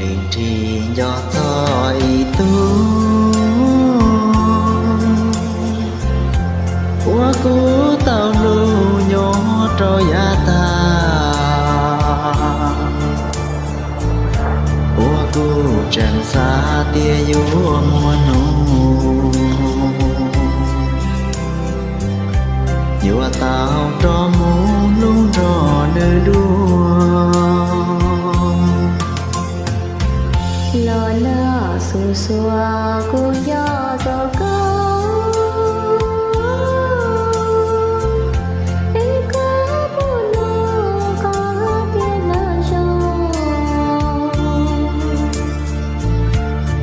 Nrhiav nco txog ib tug uas kuv tau hlub nyob rau yav tag, uas kuv tseem xav tias yuav muaj hnub yuav tau rov mus hlub nrog nws dua. Los nag xus xuas kuv nco txog koj, es koj puas hnov koj tias nag zoo,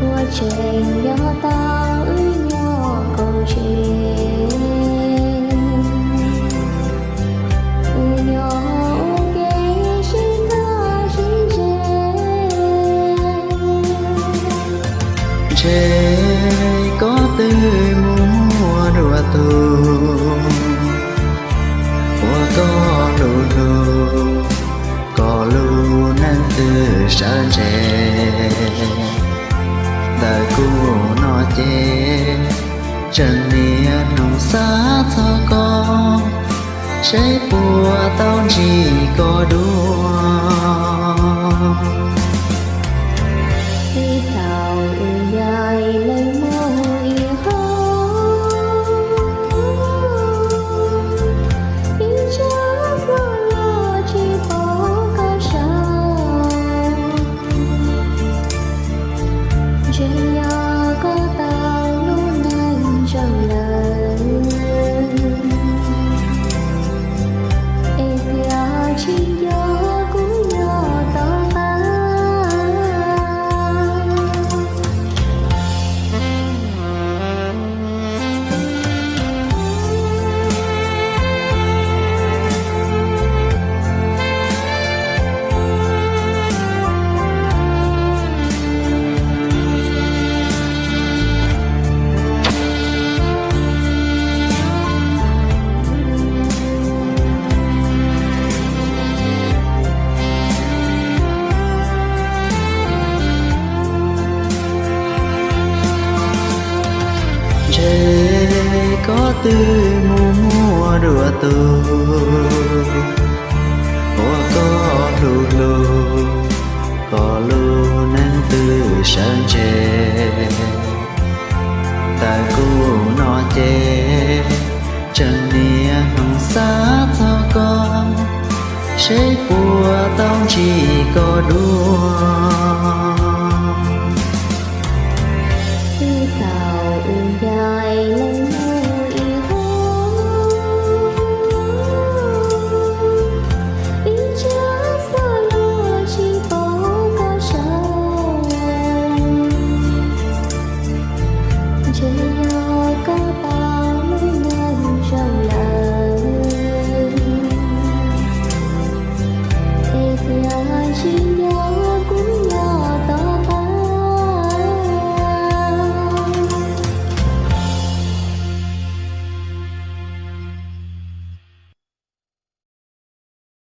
ua tseem nco tau wb nyob koom tsev, wb nyob ua ke sib tham sib ntsib. Ntshe koj twb mus muaj dua tus uas koj hlub hlub, koj lub neej twb sawv ntseg. Ntawm kuv no ces tseem niaj hnub xav txog koj, seb puas tau ntsib koj dua. Txij thaum wb yaim lees mus ib qho, ib tsam xuas los tsis pom koj saum, ntshe yog koj tau lub neej zoo lawm, es thiaj tsis nco kuv nyob tom qab. Ntshe koj twb mus muaj dua tus uas koj hlub hlub, koj lub neej twb sawv ntseg. Ntawm kuv no ces tseem niaj hnub xav txog koj, seb puas tau ntsib koj dua.